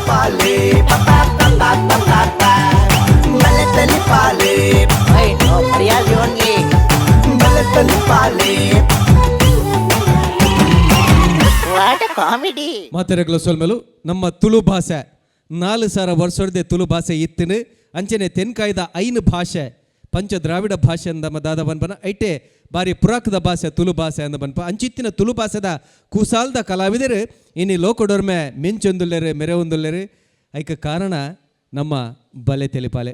ತೆಲಿಪಾಲೆ ಪ ಪ ಪ ಪ ಪ ಪ. ಬಲೆ ತೆಲಿಪಾಲೆ. ಮರ್ಯಾದೆ ಓನ್ಲಿ. ಬಲೆ ತೆಲಿಪಾಲೆ. What comedy! ಮಾತೆರೆಗ್ಲ ಸೊಲ್ಮೆಲು. ನಮ್ಮ ತುಳು ಭಾಷೆ 4000 ವರ್ಷದ ತುಳು ಭಾಷೆ ಇತ್ತಿನ. ಅಂಚನೆ ತೆನ್ಕಾಯ್ದ ಐನು ಭಾಷೆ, ಪಂಚ ದ್ರಾವಿಡ ಭಾಷೆ ಅಂದ ದಾದ ಬನ್ಪನ ಐಟೆ ಬಾರಿ ಪುರಾಕದ ಭಾಷೆ ತುಳು ಭಾಷೆ ಅಂದ ಬನ್ಪ. ಅಂಚಿತ್ತಿನ ತುಳು ಭಾಷೆದ ಕುಸಾಲ್ದ ಕಲಾವಿದರು ಇನಿ ಲೋಕಡೊರ್ಮೆ ಮಿಂಚೊಂದುಲ್ಲೆರು, ಮೆರೆವೊಂದುಲ್ಲೆರು. ಐಕ ಕಾರಣ ನಮ್ಮ ಬಲೆ ತೆಲಿಪಾಲೆ.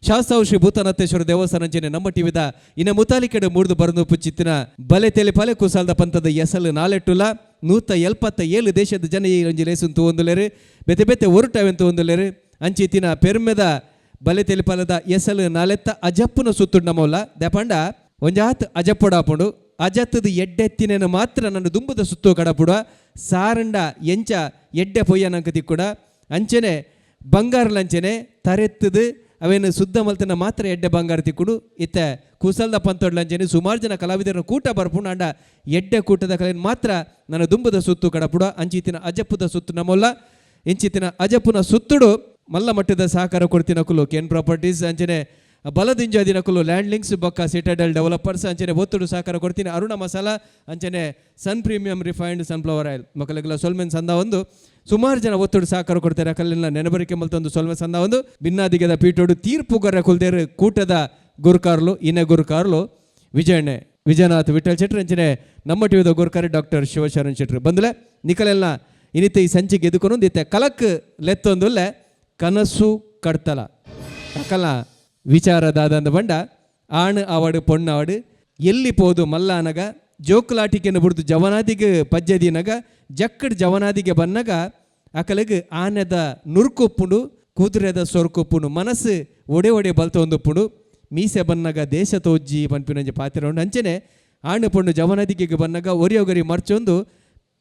ಶಾಸ್ತಾವು ಶ್ರೀ ಭೂತನಾಥೇಶ್ವರ ದೇವಸ್ಥಾನ ಅಂಚನೆ ನಮ್ಮ ಟಿವಿದ ಇನ್ನ ಮುತಾಲಿಕೆಡೆ ಮೂಡ್ದು ಬರಂದು ಪುಚ್ಚಿತ್ತಿನ ಬಲೆ ತೆಲಿಪಾಲೆ ಕುಸಾಲ್ದ ಪಂಥದ ಎಸಲು ನಾಲೆಟ್ಟುಲ. 177 ದೇಶದ ಜನ ಈ ಒಂಜಿ ಲೇಸುನ್ ತೂವೊಂದುಲ್ಲೆರು, ಬೇತೆ ಬೇತೆ ಒರುಟವೆನ್ ತೂವೊಂದುಲ್ಲೆರು. ಅಂಚಿತ್ತಿನ ಪೆರ್ಮೆದ ಬಲೆ ತೆಲಿಪಾಲದ ಎಸಲು ನಾಲೆತ್ತ ಅಜಪ್ಪುನ ಸುತ್ತುಂಡು ನಮ್ಮಲ್ಲ ದಪಂಡ ಒಂಜಾತ್ ಅಜಪ್ಪೊಡಾಪುಂಡು. ಅಜತ್ತದ ಎಡ್ಡೆತ್ತಿನ ಮಾತ್ರ ನನ್ನ ದುಂಬುದ ಸುತ್ತು ಕಡಪುಡ. ಸಾರಂಡ ಎಂಚ ಎಡ್ಡೆ ಪೊಯ್ಯನಂಕ ತಿಕ್ಕುಡ. ಅಂಚನೆ ಬಂಗಾರಲಂಚನೆ ತರೆತ್ತದು ಅವೇನು ಶುದ್ಧ ಮಲ್ತನ ಮಾತ್ರ ಎಡ್ಡೆ ಬಂಗಾರ ತಿಕ್ಕುಡು. ಇತ್ತ ಕುಸಲ್ದ ಪಂತೊಡ್ಲಂಚನೆ ಸುಮಾರು ಜನ ಕಲಾವಿದರನ್ನ ಕೂಟ ಬರ್ಪುಂಡು. ಅಂಡ ಎಡ್ಡೆ ಕೂಟದ ಕಲೆ ಮಾತ್ರ ನನ್ನ ದುಂಬುದ ಸುತ್ತು ಕಡಪುಡ. ಅಂಚಿತ್ತಿನ ಅಜಪ್ಪುದ ಸುತ್ತು ನಮ್ಮಲ್ಲ. ಇಂಚಿತ್ತಿನ ಅಜಪ್ಪುನ ಸುತ್ತುಡು ಮಲ್ಲ ಮಟ್ಟದ ಸಹಕಾರ ಕೊಡ್ತಿನಕುಲು ಕೆನ್ ಪ್ರಾಪರ್ಟೀಸ್, ಅಂಚನೆ ಬಲದಿಂಜ ದಿನಕುಲು ಲ್ಯಾಂಡ್ ಲಿಂಕ್ಸ್ ಬೊಕ್ಕ ಸಿಟಾಡೆಲ್ ಡೆವಲಪರ್ಸ್. ಅಂಚನೆ ಒತ್ತುಡು ಸಹಕಾರ ಕೊಡ್ತೀನಿ ಅರುಣ ಮಸಾಲಾ, ಅಂಚನೆ ಸನ್ ಪ್ರೀಮಿಯಂ ರಿಫೈನ್ಡ್ ಸನ್ಫ್ಲವರ್ ಆಯಿಲ್ ಮಕ್ಕಳಿಗೆಲ್ಲ ಸೊಲ್ಮೆನ್ ಸಂದ ಒಂದು. ಸುಮಾರು ಜನ ಒತ್ತುಡು ಸಹಕಾರ ಕೊಡ್ತಾರೆ. ಕಲ್ಲಿನ ನೆನಬರಿಕೆ ಮಲ್ತೊಂದು ಸೊಲ್ಮೆ ಸಂದ ಒಂದು. ಭಿನ್ನಾದಿಗದ ಪೀಠೋಡು ತೀರ್ಪು ಗೊರ ಕುಲ್ದೇರು ಕೂಟದ ಗುರುಕಾರ್ಲು, ಇನೆ ಗುರುಕಾರ್ಲು ವಿಜಯಣ್ಣೆ ವಿಜಯನಾಥ್ ವಿಠಲ್ ಶೆಟ್ರು, ಅಂಚನೆ ನಮ್ಮ ಟಿವಿದ ಗುರುಕಾರಿ ಡಾಕ್ಟರ್ ಶಿವಶರಣ್ ಶೆಟ್ರು. ಬಂದಲೆ ನಿಕಲೆಲ್ಲ ಇನಿತ ಈ ಸಂಚಿಗೆ ಎದುಕೊಂಡು ಇತ್ತೆ ಕಲಕ್ ಲೆತ್ತೊಂದುಲ್ಲೆ ಕನಸು ಕಡ್ತಲ. ಅಕಲ ವಿಚಾರದಾದಂದ ಬಂಡ ಆಣ್ ಆವಡು ಪೊಣ್ಣಾವಡು ಎಲ್ಲಿ ಪೋದು ಮಲ್ಲ ಅನಗ, ಜೋಕುಲಾಟಿಕೆಯನ್ನು ಬುಡ್ದು ಜವನಾದಿಗೆ ಪಜ್ಜದಿನಗ, ಜಕ್ಕಡ್ ಜವನಾದಿಗೆ ಬನ್ನಗ ಅಕಲಗ್ ಆನೆದ ನುರ್ಕೊಪ್ಪುಂಡು, ಕುದುರೆದ ಸೊರ್ಕೊಪ್ಪುಂಡು, ಮನಸ್ಸು ಒಡೆ ಒಡೆ ಬಲ್ತೊಂದುಪ್ಪುಂಡು. ಮೀಸೆ ಬನ್ನಗ ದೇಶ ತೋಜ್ಜಿ ಪನ್ಪಿನಂಜಿ ಪಾತ್ರ ಉಂಡು. ಅಂಚನೆ ಆಣು ಪೊಣ್ಣು ಜವನದಿಗೆ ಬನ್ನಗ ಒರಿಯೊಗರಿ ಮರ್ಚೊಂದು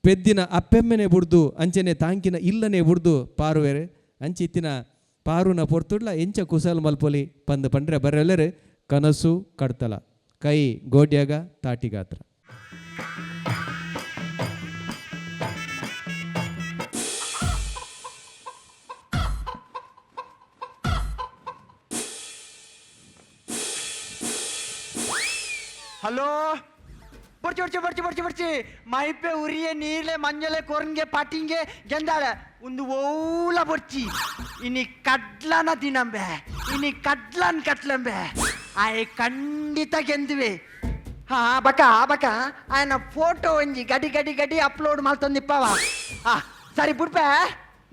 ಪೆದ್ದಿನ ಅಪ್ಪೆಮ್ಮೆನೆ ಬುಡ್ದು, ಅಂಚನೆ ತಾಂಕಿನ ಇಲ್ಲನೆ ಬುಡ್ದು ಪಾರುವೆರೆ. ಅಂಚಿತ್ತಿನ ಪಾರುನ ಪೊರ್ತುಡ್ಲ ಎಂಚ ಕುಸಲ್ ಮಲ್ಪೊಲಿ ಪಂದ್ ಪಂಡ್ರೆ ಬರೆಲ್ಲರು ಕನಸು ಕಡ್ತಲ. ಕೈ ಗೋಡ್ಯಾಗ ತಾಟಿಗಾತ್ರ. ಹಲೋ, ಬೊಡ್ಚಿ ಬೊಡ್ಚಿ ಬೊಡ್ಚಿ ಬೊಡ್ಚಿ ಬೊಡ್ಚಿ. ಮೈಪೆ ಉರಿಯೆ ನೀಲೆ ಮಂಜಲೆ ಕೊರಂಗೆ ಪಾಟಿಂಗೆ ಗೆಂದಾಳೆ ಒಂದು ಓಲ ಬೊಡ್ಚಿ. ಇನಿ ಕಡ್ಲನ ತಿನಂಬೆ, ಇನಿ ಕಡ್ಲನ್ ಕಟ್ಲಂಬೆ. ಆಯ್ ಖಂಡಿತ ಗೆಂದುವೆ. ಹಾ ಬಕ ಬಕ, ಆಯನ ಫೋಟೋ ಒಂಜಿ ಗಡಿ ಗಡಿ ಗಡಿ ಅಪ್ಲೋಡ್ ಮಾಡ್ತೊಂದಿಪ್ಪವ. ಹಾ ಸರಿ, ಬುಡ್ಪೆ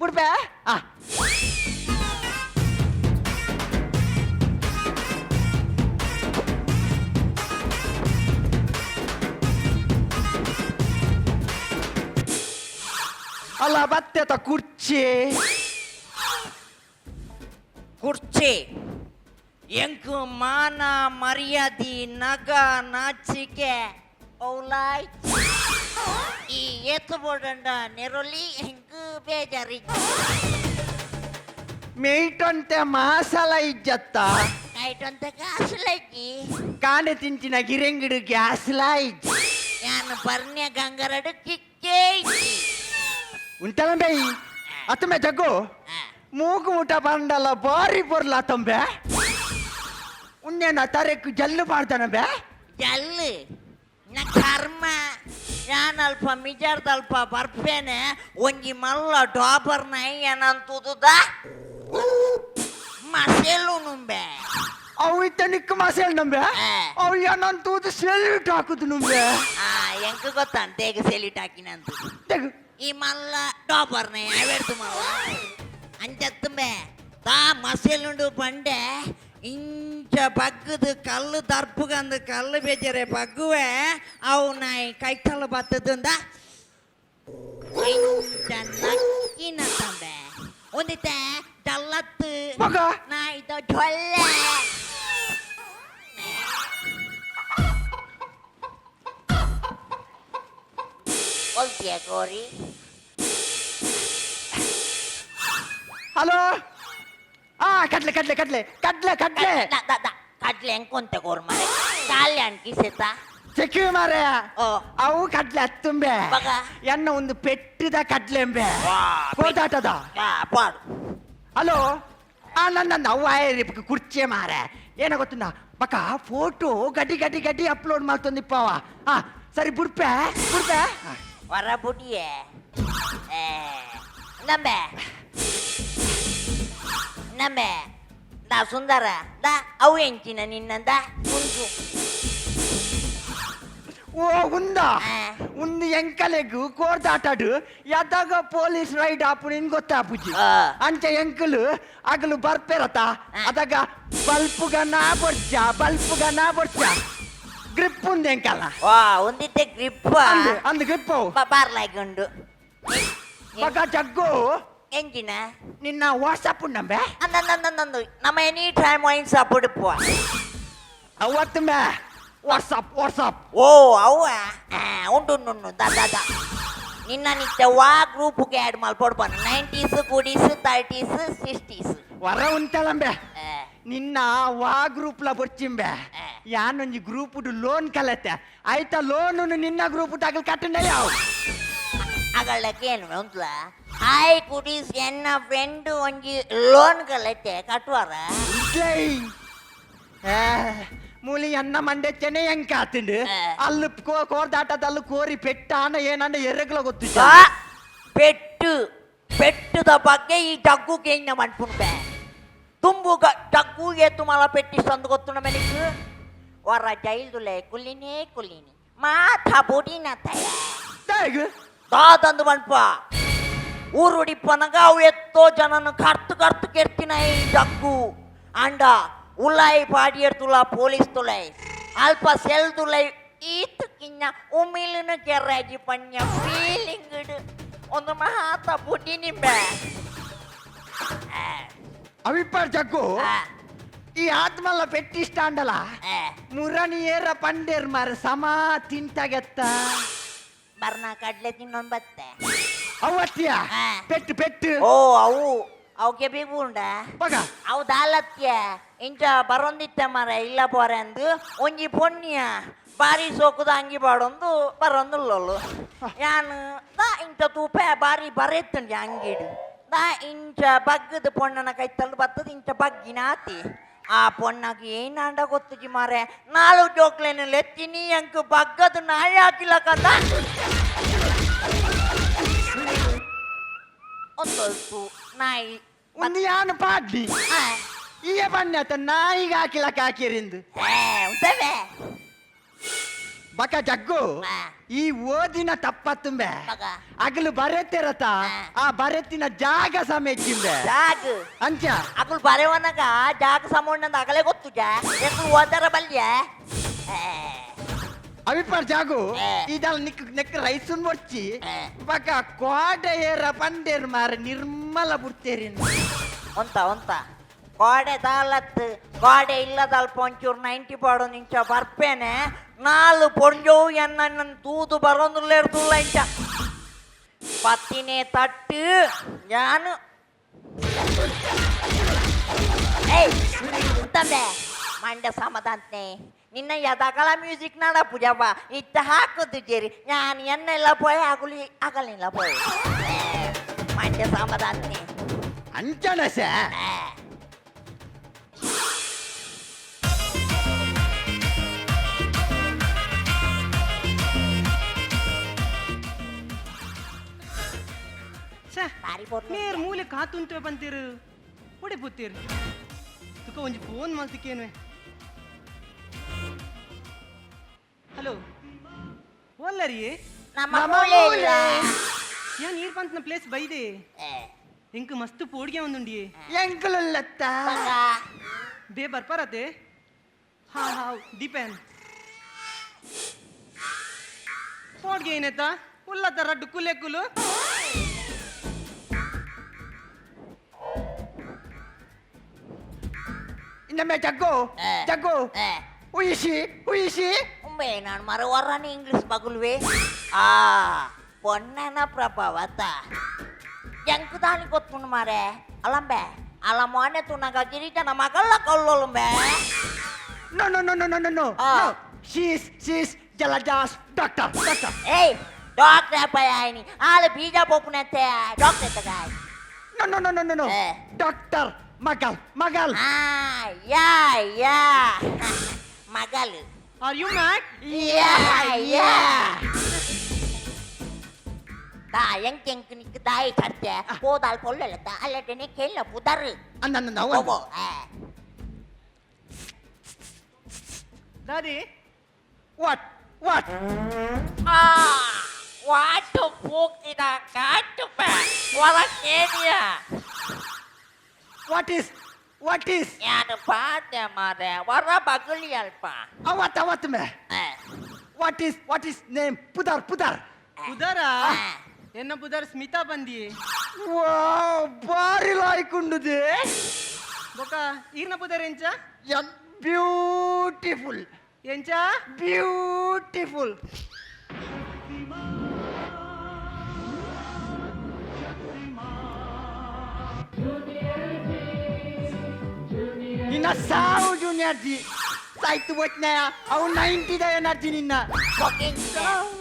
ಬುಡ್ಪೆ. ಆ ಅಲ್ಲ ಬತ್ತೆತ ಕುರ್ಚಿ. ಕುರ್ಚಿ ಎಂಕು ಮಾನ ಮರ್ಯಾದಿ ನಗ ನಾಚಿಕೆ ಔಲಾಯ್. ಈ ಏತು ಬೋಡಂಡ ನೆರೊಲಿ ಎಂಕು ಬೇಜಾರಿ. ಮೇಯ್ಟಂತೆ ಮಾಸಲ ಇಜ್ಜತ್ತ. ಐಟಂತ ಕಾಸುಲಜ್ಜಿ. ಕಾಂಡೆ ತಿಂಚಿನ ಗಿರೆಂಗಿಡು ಗ್ಯಾಸ್ಲ ಇಜ್ಜಿ. ನಾನು ಬರ್ನ್ಯ ಗಂಗರಡು ಕಿಕ್ಕೇ ಇಜ್ಜಿ. ಉಂಟಲ ಬೈ ಅತ್ತಂಬೆ ಜಗ್ಗು. ಮೂಗು ಮುಟ ಬಂಡಲ ಬಾರಿ ಬೊರ್ಲ ಅತ್ತಂಬೆ. ಉನ್ನೇನ ತರೆಕ್ ಜಲ್ಲು ಮಾಡ್ತಾನ ಬೆ. ಜಲ್ಲು ನ ಕರ್ಮ. ಯಾನಲ್ಪ ಮಿಜಾರ್ದಲ್ಪ ಬರ್ಪೇನೆ, ಒಂಜಿ ಮಲ್ಲ ಡಾಬರ್ ನಾಯಿ ಏನಂತುದ ಮಸೆಲು ನುಂಬೆ. ಅವು ಇತ್ತ ನಿಕ್ಕು ಮಸೇಲ್ ನಂಬೆ. ಅವು ಏನಂತೂದು ಸೆಲ್ಯೂಟ್ ಹಾಕುದು ನುಂಬೆ. ಆ ಎಂಕ್ ಗೊತ್ತಂತೇಗ ಸೆಲ್ಯೂಟ್ ಹಾಕಿನಂತ. ತೆಗು. ಈ ಮಲ್ಲ ಡಾಬರ್ ನಾಯಿ ಅವೆಡ್ತು ಮಲ್ಲ ಅಂಚತ್ತುಂಬೆ. ತಾ ಮಸೆಲುಂಡು ಪಂಡೆ ಇಂಚ ಬಗ್ಗದು ಕಲ್ಲು ದರ್ಪುಗಂದು ಕಲ್ಲು ಬೇಜರೆ ಬಗ್ಗುವೆ. ಅವು ನಾಯಿ ಕೈತಲ್ಲ ಬತ್ತದಂದ ಇಂಚ ನಕ್ಕಿನ ತಂಬೆ ಒಂದಿತ್ತೆ ಡಲ್ಲತ್ತು. ಮಗ. ನಾಯಿದ ಡೊಳ್ಳೆ. ಒಲ್ತಿಯ ಕೋರಿ. ಹಲೋ, ಆ ಕಡ್ಲೆ ಕಡ್ಲೆ ಕಡ್ಲೆ ಕಡ್ಲೆ ಕಡ್ಲೆ. ಕಡ್ಲೆ ಎಂಕೊಂತೆ ಕೋರ್ ಮರೆ ಕಾಲ್ಯಾಣ್ ಕಿಸೆತ. ಚೆಕ್ಕು ಮಾರೆ. ಓ. ಅವು ಕಡ್ಲೆ ಹತ್ತುಂಬೆ. ಬಗ. ಎನ್ನ ಒಂದು ಪೆಟ್ಟಿದ ಕಡ್ಲೆಂಬೆ. ವಾ, ಕೋದಾಟದ. ಆ, ಪಾಡು. ಹಲೋ, ಆ ನನ್ನ ಅವ್ವ ಕುರ್ಚಿ ಮಾರೆ, ಏನ ಗೊತ್ತುಂಡ ಬಕ ಫೋಟೋ ಗಡಿ ಗಡಿ ಗಡಿ ಅಪ್ಲೋಡ್ ಮಾಡ್ತೊಂದಿಪ್ಪವ. ಆ ಸರಿ, ಬುಡ್ಪೆ ಬುಡ್ಪೆ. ವರ ಬುಡಿಯೇ. ಏ ನಂಬೆ ನಂಬೆ ದಾ ಸುಂದರ ದಾ, ಅವು ಎಂಚಿನ ನಿನ್ನಂದ ಉಂಟು? ಓ ಉಂದ. ಆ. ಉಂದು ಎಂಕಲೆಗು ಕೋರ್ದಾಟಡು ಯಾದಾಗ ಪೊಲೀಸ್ ರೈಡ್ ಆಪು ನಿನ್ ಗೊತ್ತಾಪುಜಿ. ಆ. ಅಂಚ ಎಂಕಲು ಅಗಲು ಬರ್ಪೆರತ. ಆ. ಅದಾಗ ಬಲ್ಪುಗ ನಾ ಬೊರ್ಚ, ಬಲ್ಪುಗ ನಾ ಬೊರ್ಚ, ಗ್ರಿಪ್ ಉಂದು ಎಂಕಲ್ಲ. ವಾ, ಒಂದಿತ್ತೆ ಗ್ರಿಪ್. ಅಂದು ಅಂದು ಗ್ರಿಪ್. ಬಾರ್ಲಾಗಿ ಉಂಡು. ಬಗ ಜಗ್ಗು. ಎಂಚಿನ? ನಿನ್ನ ವಾಟ್ಸಪ್ ಉಂಡಂಬೆ. ಅಂದಂದಂದಂದು, ನಮ್ಮ ಎನಿ ಟೈಮ್ ವೈನ್ ಸಾಪಿಡುಪುವ. ಅವತ್ತುಂಬೆ ವಾಟ್ಸಪ್ ವಾಟ್ಸಪ್. ಓ ಅವ ಉಂಟು ಉಂಟು ಉಂಟು, ದಾ ದಾ ದಾ. ನಿನ್ನ ನಿತ್ಯ ವಾ ಗ್ರೂಪ್ಗೆ ಆ್ಯಡ್ ಮಲ್ಪೊಡು ಬನ್ನ, ನೈಂಟೀಸ್ ಗುಡೀಸ್ ತರ್ಟೀಸ್ ಸಿಕ್ಸ್ಟೀಸ್. ವರ ಉಂಟಲಂಬೆ, ನಿನ್ನ ವಾ ಗ್ರೂಪ್ಲ ಬೊರ್ಚಿಂಬೆ. ಆ. ಯಾನೊಂಜಿ ಗ್ರೂಪ್ ಲೋನ್ ಕಲತೆ ಆಯ್ತಾ, ಲೋನ್ ನಿನ್ನ ಗ್ರೂಪ್ ತಗಲ್ ಕಟ್ಟಂಡ ಯಾವ. ಅಗಳಕ್ಕೆ ಏನು ಉಂಟ್ಲ ಹಾಯ್ ಕುಡೀಸ್, ಎನ್ನ ಫ್ರೆಂಡ್ ಒಂಜಿ ಲೋನ್ ಕಲೆತೆ ಕಟ್ಟುವಾರ. ಇಡ್ಲೈ. ಏ, ಮೂಲಿ ಎನ್ನ ಮಂಡೆಚ್ಚನೆ ಎಂಕ ಆತುಂಡು. ಆ. ಅಲ್ಲು ಕೋರ್ದಾಟದಲ್ಲು ಕೋರಿ ಪೆಟ್ಟಾನ ಏನಂಡ ಎರ್ರೆಗ್ಲ ಗೊತ್ತು. ಪೆಟ್ಟು ಪೆಟ್ಟದ ಬಗ್ಗೆ ಈ ಜಗ್ಗುಗೆ ಏನ ಮನ್ಪುಂಬೆ ತುಂಬುಗ ಜಗ್ಗುಗೆ ತುಮಲ ಪೆಟ್ಟಿ ಸಂದು ಗೊತ್ತುಂಡ ಮೆನಿಕ್ ವರ ಜೈಲ್ದುಲೆ ಕುಲ್ಲಿನೇ ಕುಲ್ಲಿನಿ ಮಾಥ ಬುಡಿನ ತಯ. ದಾಯಗ್? ದಾದಂದು ಮನ್ಪ ಊರುಡಿಪ್ಪನಗ ಅವು ಎತ್ತೋ ಜನನು ಕರ್ತು ಕರ್ತು ಕೆರ್ತಿನ ಈ ಜಗ್ಗು ಅಂಡ ಉಲಾಯಿ ಪಾಡಿಯರ್ ತುಲ ಪೊಲೀಸ್ ತುಲೈ ಅಲ್ಪ ಸೆಲ್ ತುಲೈ ಈತ್ ಕಿನ್ನ ಉಮಿಲಿನ ಕೆರಾಜಿ ಪಣ್ಯ ಫೀಲಿಂಗ್ ಒಂದು ಮಹಾತ ಬುಡಿ ನಿಂಬೆ. ಅವಿಪ್ಪರ್ ಜಗ್ಗು, ಈ ಆತ್ಮಲ್ಲ ಪೆಟ್ಟಿ ಸ್ಟಾಂಡಲ ಮುರನಿ ಏರ ಪಂಡೇರ್ ಮಾರ ಸಮ ತಿಂತಾಗೆತ್ತ. ಬರ್ನ ಕಡ್ಲೆ ತಿನ್ನೊಂದು ಬತ್ತೆ. ಅವತ್ತಿಯ. ಆ. ಪೆಟ್ಟು ಪೆಟ್ಟು. ಓ ಅವು ಅವಕ್ಕೆ ಬಿಗು ಉಂಡ. ಬಗ. ಅವು ದಾಲತ್ಯ ಇಂಚ ಬರೊಂದಿತ್ತ ಮರ ಇಲ್ಲ ಪೋರೆ ಅಂದು ಒಂಜಿ ಪೊಣ್ಣಿಯ ಬಾರಿ ಸೋಕುದ ಅಂಗಿ ಪಾಡೊಂದು ಬರೊಂದುಲ್ಲೊಲ್ಲು. ಯಾನ್ ದಾ ಇಂಚ ತೂಪೆ, ಬಾರಿ ಬರೆತ್ತುಂಡು ಅಂಗಿಡು. ದಾ ಇಂಚ ಬಗ್ಗದ ಪೊಣ್ಣನ ಕೈತಲ್ ಬತ್ತದ ಇಂಚ ಬಗ್ಗಿನ ಆತಿ. ಆ ಪೊಣ್ಣಗೆ ಏನಾಂಡ ಗೊತ್ತುಜಿ ಮಾರೆ, ನಾಲು ಜೋಕ್ಲೇನು ಲೆತ್ತಿನಿ ಅಂಕು ಬಗ್ಗದು ನಾಯಿ ಹಾಕಿಲ್ಲ ಕದ ಒಂದೊಲ್ತು ನಾಯಿ. ಒಂದು ಯಾನು ಪಾಡ್ಲಿ. ಆ. ಈಯ ಬಣ್ಣ ನಾಯಿಗೆ ಹಾಕಿಲಕ್ಕ ಹಾಕಿರಿಂದು. ಏ ಉಂಟವೆ. ಬಕ ಜಗ್ಗು. ಆ. ಈ ಓದಿನ ತಪ್ಪತ್ತುಂಬೆ. ಬಗ. ಅಗಲು ಬರೆತಿರತ. ಆ. ಆ ಬರೆತಿನ ಜಾಗ ಸಮೇಚಿಂಬೆ. ಜಾಗ. ಅಂಚ. ಅಕುಲು ಬರೆವನಗ ಜಾಗ ಸಮುಂಡಂದ ಅಗಲೇ ಗೊತ್ತು ಜಾ ಎಕ್ಕುಲು ಓದರ ಬಲ್ಯ. ಅವಿಪರ್ ಜಾಗು. ಆ. ಇದಲ್ ನಿಕ್ ನೆಕ್ ರೈಸುನ್ ಬೊರ್ಚಿ. ಆ. ಬಕ ಕೋಡ ಏರ ಪಂಡೇರ್ ಮಾರ ನಿರ್ಮಲ ಬುಡ್ತೇರಿನ್. ಒಂತ ಒಂತ ಗೋಡೆ ದಾಲತ್ ಗೋಡೆ ಇಲ್ಲದಲ್ಪ ಒಂಚೂರು 90 ಪಾಡು ನಿಂಚ ಬರ್ಪೇನೆ. ನಾಲು ಪೊಂಜೋವು ಎನ್ನ ತೂದು ಬರೋಂದುಲ್ಲೇರ್ದುಲ್ಲ. ಇಂಚ ಪತ್ತಿನೇ ತಟ್ಟು ಯಾನು. ಏಯ್ ಉಂತಂಬೆ ಮಂಡ ಸಮದಂತೆ, ನಿನ್ನ ಯದಕಲ ಮ್ಯೂಸಿಕ್ ನಡ ಪೂಜವ್ವ ಇತ್ತ ಹಾಕುದು ಜೇರಿ. ನಾನು ಎನ್ನೆಲ್ಲ ಪೋಯ್ ಆಗುಲಿ ಆಗಲಿಲ್ಲ ಪೋಯ್ ಮಂಡ್ಯ ಸಮದಂತೆ. ಅಂಚನಸೆ. ಛೇ. ಬಾರಿ ಪೊರ್ಲು. ಮೇರ್ ಮೂಲೆ ಕಾತುಂತುವೆ ಬಂತೀರು ಒಡೆ ಪುತ್ತೀರು ತುಕ ಒಂಜಿ ಫೋನ್ ಮಲ್ತಿಕ್ಕೇನುವೆ. ಹಲೋ, ಓಲ್ಲರಿಯೇ? ನಮ್ಮ ನಮ್ಮ ಮೂಲೆ ಇಲ್ಲ. ಯಾ ನೀರ್ ಪಂತನ ಪ್ಲೇಸ್ ಬೈದೆ. ಇಂಕ್ ಮಸ್ತ್ ಪೋಡ್ಗೆ ಒಂದುಂಡಿಯೇ. ಎಂಕುಲುಲ್ಲತ್ತ. ಮಗ. ಬೇ ಬರ್ಪಾರತೆ. ಹಾ ಹಾ, ದೀಪೇನ್ ಪೋಡ್ಗೆ ಏನೇತ ಉಲ್ಲತ್ತ ರಡ್ಡು ಕುಲೆ ಕುಲು. ಇನ್ನೊಮ್ಮೆ ಜಗ್ಗು. ಆ. ಜಗ್ಗು. ಉಯಿಸಿ ಉಯಿಸಿ. ಉಂಬೆ ನಾನು ಮರ ವರಾನಿ ಇಂಗ್ಲಿಷ್ ಬಗುಲ್ವೆ ಆ ಪೊನ್ನನ ಪ್ರಭಾವತ ಎಂಕ್ ದಾನಿ ಗೊತ್ತುಂಡು ಮಾರೆ. ಅಲಂಬೆ ಅಲ ಮೊನ್ನೆ ತುನಗ ಗಿರಿಜನ ಮಗಲ್ಲ ಕಲ್ಲೊಲುಂಬೆ. No no no no no no no. ಆ. She's she's ಜಲಜಾಸ್ ಡಾಕ್ಟರ್ ಡಾಕ್ಟರ್. ಏಯ್, ಡಾಕ್ಟರ್ ಅಪ್ಪ, ಆಳು ಬೀಜ ಪೋಪುನತ್ತೆ ಡಾಕ್ಟರ್ ತಗಾಯ್. No no no no no no. Eh. Doctor ಮಗಲ್ ಮಗಲ್. ಆ, ಯಾ ಯಾ, ಮಗಲ್. Are you mad? Yeah yeah. ದಾ ಎಂಕ್ ಎಂಕ್ ನಿಕ್ ದಾಯಿ ಚರ್ಚೆ ಪೋದಾಲ್ ಪೊಲ್ಲಲತ್ತ ಅಲ್ಲಟನೆ ಕೆಲ್ಲ ಪುದರ್. ಅಂದ. ಹೋಗೋ. ದಾದಿ. What what? ಆ ವಾಟು ಪೋಕ್ತಿದ ಕಾಟು ಒಳ ಕೇಳಿಯ. What is what is? ಯಾನು ಪಾತೆ ಮಾರೆ ವರ ಬಗುಳಿ ಅಲ್ಪ. ಅವತ್ ಅವತ್ ಮೇ. What is name? ಪುದರ್ ಪುದರ್. ಪುದರ? ಎನ್ನ ಪುದರ್ ಸ್ಮಿತಾ ಬಂದಿ. ವಾವ್, ಬಾರಿ ಲಾಯ್ಕುಂಡುದೆ. ಬೊಕ ಈರ್ನ ಪುದರ್ ಎಂಚ? ಬ್ಯೂಟಿಫುಲ್. ಎಂಚ? ಬ್ಯೂಟಿಫುಲ್. ನಿನ್ನ ಸಾವು ಜೂನಿಯರ್ ಜಿ ಸಾಯ್ತು ಬೋಚ್ನಾಯ ಅವು 90 the energy ನಿನ್ನ.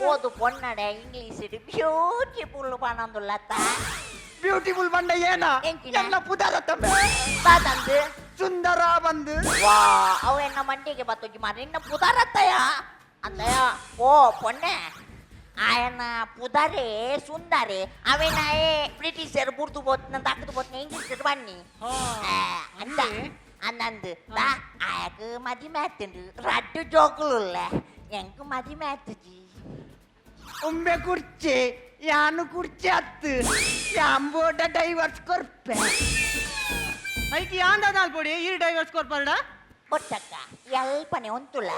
ಓದು ಪೊನ್ನಡೆ ಇಂಗ್ಲೀಷ್ ಬ್ಯೂಟಿಫುಲ್ ಪನೊಂದುಲ್ಲತ್ತ. ಬ್ಯೂಟಿಫುಲ್ ಬಂಡ ಏನ? ಎಂಚಿನ? ಎನ್ನ ಪುದರ ತಮ್ಮೆ. ಬಾದಂದು. ಸುಂದರ ಬಂದು. ವಾ, ಅವ ಎನ್ನ ಮಂಡಿಗೆ ಬತ್ತೊಂಜಿ ಮಾರ ನಿನ್ನ ಪುದರತ್ತಯ ಅಂದಯ. ಓ ಪೊನ್ನೆ, ಆಯನ ಪುದರೇ ಸುಂದರಿ. ಅವೇನಾಯೇ ಬ್ರಿಟಿಷರು ಬುರ್ದು ಬೋತ್ನ ತಾಕದು ಬೋತ್ನ ಇಂಗ್ಲೀಷ್ ಬನ್ನಿ. ಅಂದ ಅಂದಂದು ದಾ ಆಯಕ್ ಮದಿಮೆ ಆತುಂಡು, ರಡ್ಡು ಜೋಕುಲುಲ್ಲ. ಎಂಕ್ ಮದಿಮೆ ಆತುಜಿ. ಉಂಬೆ ಕುರ್ಚಿ ಯಾನು ಕುರ್ಚಿ ಹತ್ತು ಯಾಂಬೋಡ ಡೈವರ್ಸ್ ಕೊರ್ಪೆ. ಐಕಿ ಯಾಂದ ನಾಲ್ಪೊಡಿ ಈ ಡೈವರ್ಸ್ ಕೊರ್ಪರ್ಡ. ಬೊಟ್ಟಕ್ಕ ಎಲ್ಪನೆ ಉಂತುಲ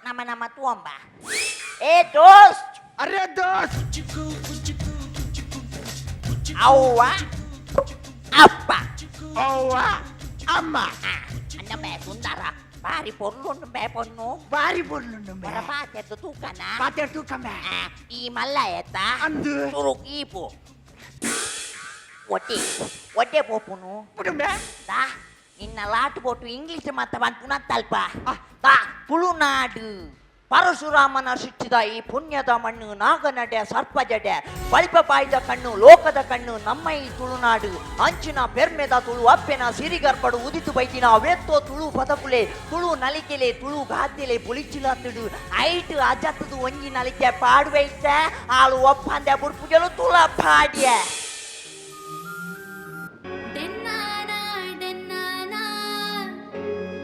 ನಮ್ಮ ನಮ್ಮ ತೂಂಬ. ಏ ದೋಸ್ತ್. ಅರೆ ದೋಸ್ತ್. ಅವ್ವ ಅಪ್ಪ. ಅವ್ವ ಅಮ್ಮ. ಅನ್ನ ಬೇ ಸುಂದರ ಬಾರಿ ಪೊರ್ಲುಂಡು ಬೇ ಪೊನ್ನು. ಬಾರಿ ಪೊರ್ಲುಂಡು. ಬರ ಪಾತೆರ್ದು ತೂಕನ. ಪಾತೆರ್ ತೂಕಂಬೆ. ಈ ಮಲ್ಲ ಏತ? ಅಂದು. ಸುರು ಈಪು ಒಟ್ಟೆ ಒಡ್ಡೆ ಪೋಪುನು. ಪುಡುಂಬೆ. ದಾ ನಿನ್ನ ಲಾಟ್ ಬೋಟು ಇಂಗ್ಲಿಷ್ ಮತ್ತ ಪನ್ಪುನತ್ತಲ್ಪ. ದಾ ತುಳುನಾಡು ಪರಶುರಾಮನ ಶಿಕ್ಷಿದ ಈ ಪುಣ್ಯದ ಮಣ್ಣು, ನಾಗನಡೆ ಸರ್ಪಜಡೆ ಬಳಿಪ ಬಾಯ್ದ ಕಣ್ಣು, ಲೋಕದ ಕಣ್ಣು ನಮ್ಮ ಈ ತುಳುನಾಡು. ಅಂಚಿನ ಪೆರ್ಮೆದ ತುಳು ಅಪ್ಪೆನ ಸಿರಿಗರ್ಪಡು ಉದಿತು ಬೈದಿನ ಅವೆತ್ತೋ ತುಳು ಪದಕುಲೆ, ತುಳು ನಲಿಕೆಲೆ, ತುಳು ಗಾದ್ದೆಲೆ ಪುಲಿಚಿಲತ್ತುಡು. ಐಟ್ ಅಜತ್ತದು ಒಂಜಿ ನಲಿಕೆ ಪಾಡುವೈತ ಆಳು ಒಪ್ಪಂದೆ ಬುಡ್ಪುಜಲು ತುಳ ಪಾಡ್ಯ. ಡೆನ್ನಾನ ಡೆನ್ನಾನ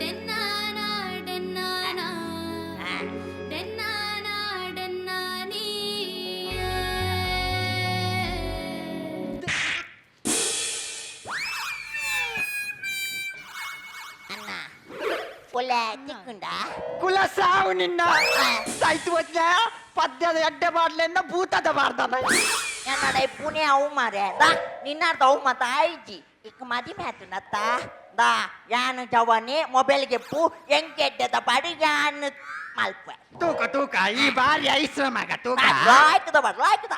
ಡೆನ್ನಾನ ಡೆನ್ನಾನ ಡೆನ್ನಾನ ಡೆನ್ನಾನಿಯೇ. ಅಣ್ಣ, ಒಳ್ಳೆ ತಿಕ್ಕುಂಡ. ಕುಲ ಸಾವು ನಿನ್ನ ಸಾಯ್ತು ಹೋದ್ನ ಪದ್ಯದ ಎಡ್ಡೆ ಬಾಡ್ಲೆನ್ನ ಭೂತದ ಬಾರ್ದನ. என்னடா புனே அவு மாறே ದಾ ನಿನ್ನಾರ್ದ ಅವು ಮತ ಆಯ್ಜಿ ಇಕ್ ಮದಿಮೆ ಆತುನತ್ತ. ದಾ ಯಾನು ಜವಾನಿ ಮೊಬೈಲ್ಗೆ ಪೂ ಎಂಕೆಡ್ಡದ ಬಡಿ ಯಾನು ಮಲ್ಪ. ತೂಕ ತೂಕ, ಈ ಬಾರಿ ಐಸ್ರ ಮಗ ತೂಕ. ಲಾಯ್ಕದ ಬಡ ಲಾಯ್ಕದ.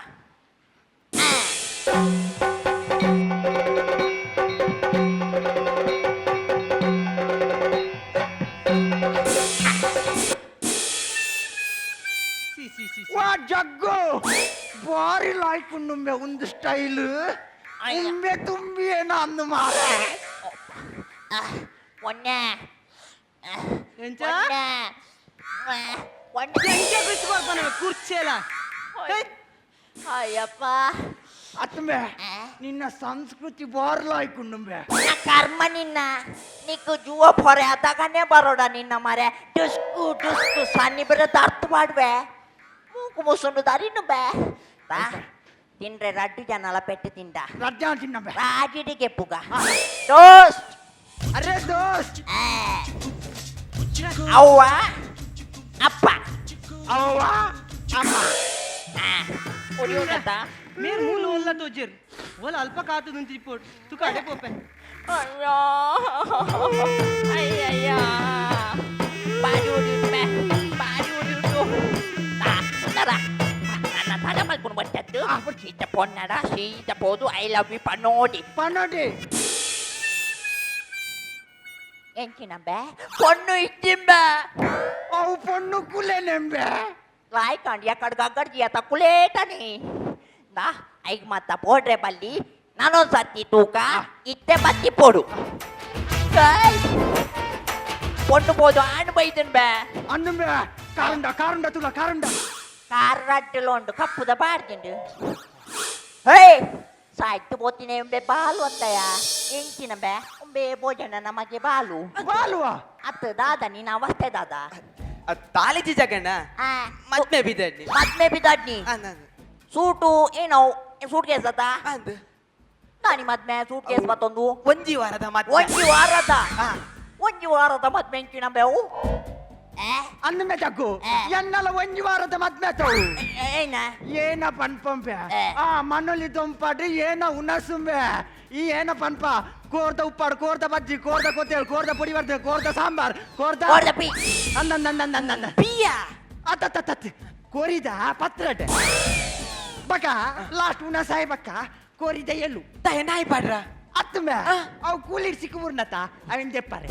C C C. ವಾ ಜಗ್ಗು, ಬಾರಿ ಲಾಯ್ಕುಂಡುಂಬೆ ಒಂದು ಸ್ಟೈಲ್. ಅಯ್ಯ. ಉಂಬೆ ತುಂಬಿ ಏನೋ ಅಂದು ಮಾರೆ. ಒನ್ನೆ. ಎಂಚ? ಒನ್ನೆ ಒನ್ನೆ. ಎಂಚ ಬಿಟ್ಟು ಕೊರ್ಪನ ಕುರ್ಚೆಲ? ಅಯ್ಯಪ್ಪ. ಅತ್ತಂಬೆ, ನಿನ್ನ ಸಂಸ್ಕೃತಿ ಬಾರಿ ಲಾಯ್ಕುಂಡುಂಬೆ. నా ಕರ್ಮ ನಿನ್ನ నీకు ಜುವ ಪೊರೆ ಅದಾಗನೇ ಬರೋಡ ನಿನ್ನ ಮರೆ ಡುಸ್ಕು ಡುಸ್ಕು ಸನ್ನಿ ಬರ ಅರ್ಥ ಮಾಡುವೆ ಮೂಕು ಮುಸುಂಡು ದಾರಿನು ಬೇ ಬಾ ತಿಂಡ್ರೆ ರಡ್ಡು ಜನಲ ಪೆಟ್ಟು ತಿಂದ. ರಜ್ಜಾ ತಿನ್ನಂಬೆ. ರಾಜಿಡಿಗೆ ಪುಗ ದೋಸ್ತ್. ಅರೆ ದೋಸ್ತ್. ಅವ್ವ ಅಪ್ಪ. ಅವ್ವ ಅಮ್ಮ. ಉಳಿಯೋದತ್ತ. ಮೇರ್ ಮೂಲು ಒಲ್ಲ ತೋಜಿರ್ ಒಲ್ಲ ಅಲ್ಪ ಕಾತುದು ರಿಪೋರ್ಟ್ ತುಕ ಅಡೆ ಪೋಪೆ. ಅಯ್ಯೋ ಅಯ್ಯಯ್ಯ, ಬಾರಿ ಉಳಿಯುತ್ತೆ ಬಾರಿ ಉಳಿಯುಟ್ಟು. ಸುಂದರ ನನ್ನ ತಲೆ ಮಲ್ಕೊಂಡು ಬಟ್ಟದ್ದು ಸೀತ ಪೊನ್ನಡ ಸೀತ ಪೋದು I love you ಪನ್ನೋಡಿ. ಪನ್ನೋಡಿ. ಎಂಚಿನಂಬೆ ಪೊಣ್ಣು ಇಚ್ಚಿಂಬೆ. ಅವು ಪೊಣ್ಣು ಕುಲೆನೆಂಬೆ. ಲಾಯ್ಕಂಡ್ ಯಾಕಡ್ ಗಗ್ಗಡ್ಜಿ ಆತ ಕುಲೇಟನಿ ನಾ ಐಗ್ ಮತ್ತ ಪೋಡ್ರೆ ಬಲ್ಲಿ ನಾನೊಂದ್ ಸತಿ ತೂಕ ಇತ್ತೆ ಬತ್ತಿ ಪೋಡು ಏಯ್! ಪೊಣ್ಣು ಪೋದು ಆಣ್ ಬೈದನ್ ಬೇ. ಅಂದುಂಬೆ, ಕಾರುಂಡ ಕಾರುಂಡ ತುಲ ಕಾರುಂಡ. ಕಾರ್ ರಡ್ಡಲು ಉಂಡು ಕಪ್ಪುದ ಬಾರ್ದಿಂಡು. ಹೇ, ಸಾಯ್ತು ಪೋತಿನೆ ಉಂಬೆ ಬಾಲು ಅಂತಯ ಎಂಚಿನ ಬೇ ಉಂಬೆ ಭೋಜನ ನಮಗೆ ಬಾಲು. ಬಾಲುವ. ಅತ್ತು ದಾದ ನಿನ್ನ ಅವಸ್ಥೆ ದಾದ? ತಾಲಿಜಿ ಜಗಣ್ಣ. ಆ, ಮದ್ಮೆ ಬಿದ್ದಡ್ನಿ. ಮದ್ಮೆ ಬಿದ್ದಾಡ್ನಿ. ಸೂಟು ಏನೋ ಸೂಟ್ ಕೇಸ್ ಅತ್ತ? ಅಂದ್. ನಾನಿ ಮದ್ಮೆ ಸೂಟ್ ಕೇಸ್ ಮತ್ತೊಂದು. ಒಂಜಿ ವಾರದ ಮದ್ಮೆ. ಒಂಜಿ ವಾರದ? ಆ. ಒಂಜಿ ವಾರದ ಮದ್ಮೆ ಎಂಚಿನ ಬೇವು? ಏ? ಅಂದುಂಬೆ ಜಗ್ಗು. ಆ. ಎನ್ನಲ ಒಂಜಿ ವಾರದ ಮದ್ಮೆ ತವು. ಏನ? ಏನ ಪನ್ಪಂಬೆ? ಆ. ಆ ಮನೊಲಿ ದೊಂಪಾಡ್ರಿ ಏನ ಉಣಸುಂಬೆ ಈ ಏನ ಪನ್ಪ ಕೋರ್ದ ಉಪ್ಪಾಡು, ಕೋರ್ದ ಬಜ್ಜಿ, ಕೋರ್ದ ಕೊತ್ತೇಳು, ಕೋರ್ದ ಪೊಡಿ ಬರ್ತದೆ, ಕೋರ್ದ ಸಾಂಬಾರ್, ಕೋರ್ದ ಕೋರ್ದ ಪಿ. ಅಂದಂದಂದಂದಂದ. ಪಿಯ. ಅತ್ತತ್ತತ್ತ ಕೋರಿದ ಪತ್ರಟೆ ಬಕ ಲಾಸ್ಟ್ ಉಣ ಸಾಯ್ಬಕ್ಕ ಕೋರಿದ ಎಳ್ಳು. ತಾಯ ನಾಯಿ ಪಾಡ್ರ. ಅತ್ತುಂಬೆ, ಅವು ಕೂಲಿಡ್ ಸಿಕ್ಕುಬುರ್ನತ ಅವಿನ್ ದೆಪ್ಪಾರೆ.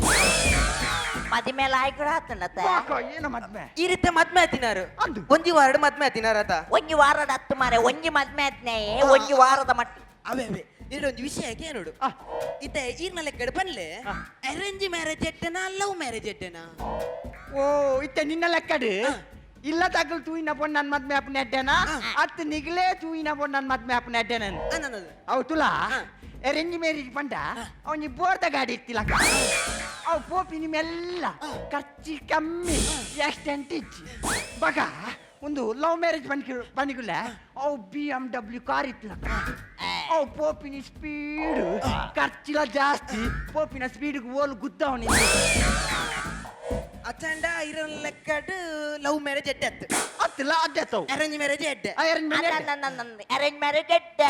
ಮದಿಮೆ ಲಾಯ್ಕಡ ಆತನತ. ಬಾಕ ಏನ ಮದ್ಮೆ? ಈ ರೀತಿ ಮದ್ಮೆ ಆತಿನಾರು. ಅಂದು. ಒಂಜಿ ವಾರದ ಮದ್ಮೆ ಆತಿನಾರ ಆತ. ಒಂಜಿ ವಾರದ ಹತ್ತು ಮಾರೆ, ಒಂಜಿ ಮದ್ಮೆ ಆತ್ನೆ ಒಂಜಿ ವಾರದ ಮಟ್ಟ. ಅವೇ ಅವೇ ಒಂದು ವಿಷಯ ಕೇನೋಡು. ಆ. ಇತ್ತೆ ಈರ್ನ ಲೆಕ್ಕಡ್ ಪನ್ಲೆ, ಅರೇಂಜ್ ಮ್ಯಾರೇಜ್ ಎಟ್ಟೆನಾ, ಲವ್ ಮ್ಯಾರೇಜ್ ಎಟ್ಟೆನಾ? ಓ, ಇತ್ತೆ ನಿನ್ನ ಲೆಕ್ಕಡು ಇಲ್ಲ ತಗಲ್ ತೂಯಿನ ಪೊಣ್ಣು ನನ್ ಮದ್ಮೆ ಅಪ್ಪನ ಎಡ್ಡೆನ ಅತ್ತು ನಿಗಲೇ ತೂಯಿನ ಪೊಣ್ಣು ನನ್ ಮದ್ಮೆ ಅಪ್ಪನ ಎಡ್ಡೆನ? ಅನ್ನದು. ಅವು ತುಲಾ, ಅರೇಂಜ್ ಮ್ಯಾರೇಜ್ ಪಂಡ ಅವನಿ ಬೋರ್ದ ಗಾಡಿ ಇತ್ತಿಲಕ್ಕ, ಅವು ಪೋಪಿ ನಿಮ್ಮೆಲ್ಲ ಖರ್ಚಿ ಕಮ್ಮಿ, ಆಕ್ಸಿಡೆಂಟ್ ಇಚ್ಚಿ. ಬಗ ಒಂದು ಲವ್ ಮ್ಯಾರೇಜ್ ಪನ್ಕಿ ಪನಿಗುಲ್ಲ, ಅವು BMW car ಇತ್ತಿಲಕ್ಕ, ಅವು ಪೋಪಿನ ಸ್ಪೀಡ್, ಖರ್ಚಿಲ ಜಾಸ್ತಿ, ಪೋಪಿನ ಸ್ಪೀಡ್ಗೆ ಓಲು ಗುದ್ದವನಿ. ಅಚಂಡ ಇರನ್ ಲೆಕ್ಕಡ್ ಲವ್ ಮ್ಯಾರೇಜ್ ಎಡ್ಡೆ ಅತ್ತು? ಅತ್ತಿಲ್ಲ, ಅಡ್ಡೆ ತವು. ಅರೇಂಜ್ ಮ್ಯಾರೇಜ್ ಎಡ್ಡೆ. Arrange marriage. ಅರೇಂಜ್ ಮ್ಯಾರೇಜ್ ಎಡ್ಡೆ.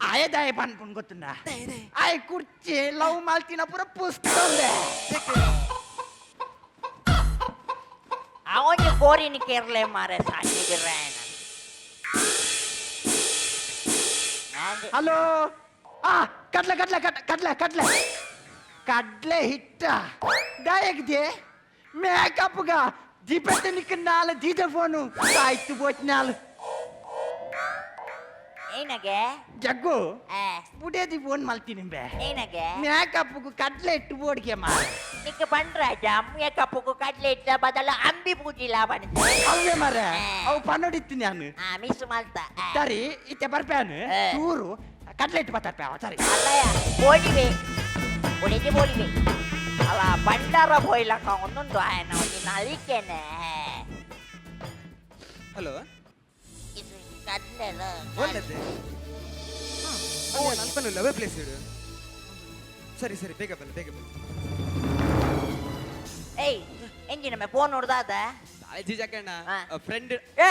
ಆಯದಾಯ ಪನ್ಪುನ್ ಗೊತ್ತುಂಡ? ಆಯ್ ಕುರ್ಚಿ ಲವ್ ಮಾಲ್ತಿನ ಪೂರ ಪುಸ್ತಕ. ಅವನಿಗೆ ಕೋರಿನ ಕೇರಳೆ ಮಾರೆ ಸಾಕಿದಿರ. ಹಲೋ, ಆ ಕಡ್ಲೆ ಕಡ್ಲೆ ಕಡ್ಲೆ ಕಡ್ಲೆ ಕಡ್ಲೆ ಕಡ್ಲೆ ಹಿಟ್ಟ ದಾಯಕದೆ ಮೇಕಪ್ಗ ದಿಪೆಟ್ಟ ನಿಕ್ಕ ನಾಲ್ ದೀದ ಫೋನು ಆಯ್ತು ಬೋಟ್ ನಾಲ್. ಏನಗೆ? ಜಗ್ಗು. ಆ, ಬುಡೇದಿ ಫೋನ್ ಮಲ್ತೀನಿ ಬೆ. ಏನಗೆ? ಮೇಕಪ್ಗು ಕಡ್ಲೆ ಹಿಟ್ಟು ಬೋಡ್ಗೆ ಮಾ. ನಿಕ್ಕ ಪಂಡ್ರಾಜ ಮೇಕಪ್ಗೂ ಕಡ್ಲೆ ಇಟ್ಟ ಬದಲ ಅಂಬಿ ಪೂಜಿಲ್ಲ ಬಣ್ಣ. ಅವೇ ಮರ, ಅವು ಪನ್ನೊಡಿತ್ತು ನಾನು. ಆ ಮಿಸ್ ಮಲ್ತ ಆ. ಸರಿ, ಇತ್ತೆ ಬರ್ಪ್ಯಾನು. ಆ. ಚೂರು ಕಡ್ಲೆ ಹಿಟ್ಟು ಬತ್ತಾರ್ಪ್ಯಾ, ಸರಿ. ಅಲ್ಲಯ್ಯ, ಬೋಡಿವೆ ಒಡಿಗೆ ಬೋಡಿವೆ ಅಲ್ಲ, ಬಂಡಾರ ಬೋಯ್ಲಕ್ಕ ಒಂದೊಂದು ಆಯನ ಒಂಜಿ ನಲಿಕೆನೆ. ಹಲೋ. ಇದು ಕಡ್ಲೆಲ. ಒಳ್ಳೆದೆ ಅಲ್ಪನೂ ಲವೇ ಪ್ಲೇಸ್ ಇಡು. ಸರಿ ಸರಿ, ಬೇಗ ಬಲ್ಲ, ಬೇಗ ಬಲ್ಲ. ಏಯ್, ಎಂಜಿನ ಮೇ ಫೋನ್ ನೋಡ್ದಾದ? ತಾಳಿಜಿ ಜಗಣ್ಣ. ಆ. ಫ್ರೆಂಡ್. ಏ